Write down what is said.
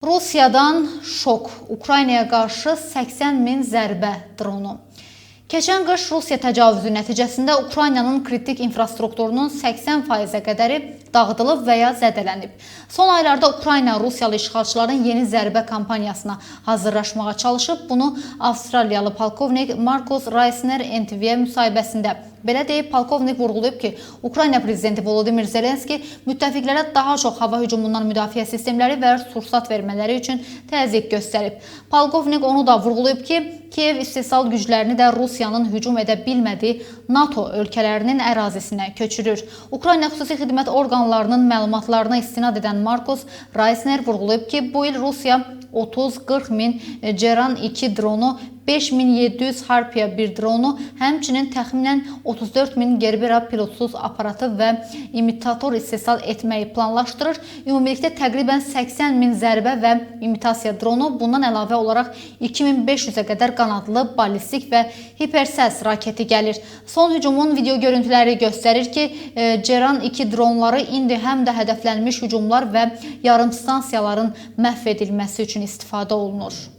Rusiyadan şok. Ukraynaya qarşı 80 min zərbə dronu. Keçən qış Rusiya təcavüzü nəticəsində Ukraynanın kritik infrastrukturunun 80%-ə qədəri dağıdılıb və ya zədələnib. Son aylarda Ukrayna Rusiyalı işğalçıların yeni zərbə kampaniyasına hazırlaşmağa çalışıb. Bunu Avstraliyalı polkovnik Marcus Reisner NTV-yə müsahibəsində belə deyib. Polkovnik vurğulayıb ki, Ukrayna prezidenti Volodymyr Zelenski müttəfiqlərə daha çox hava hücumundan müdafiə sistemləri və sursat vermələri üçün təzyiq göstərib. Polkovnik onu da vurğulayıb ki, Kiyev istehsal güclərini də Rusiyanın hücum edə bilmədiyi NATO ölkələrinin ərazisinə köçürür. Ukrayna xüsusi xidmət orqanlarının məlumatlarına istinad edən Marcus Reisner vurğulayıb ki, bu il Rusiya 30-40 min Ceran 2 dronu, 5700 Harpiya 1 dronu, həmçinin təxminən 34 min Gerbera pilotsuz aparatı və imitator istehsal etməyi planlaşdırır. Ümumilikdə təqribən 80 min zərbə və imitasiya dronu, bundan əlavə olaraq 2500-ə qədər qanadlı ballistik və hipersəs raketi gəlir. Son hücumun video görüntüləri göstərir ki, Ceran 2 dronları indi həm də hədəflənmiş hücumlar və yarımstansiyaların məhv edilməsi üçün istifadə olunur.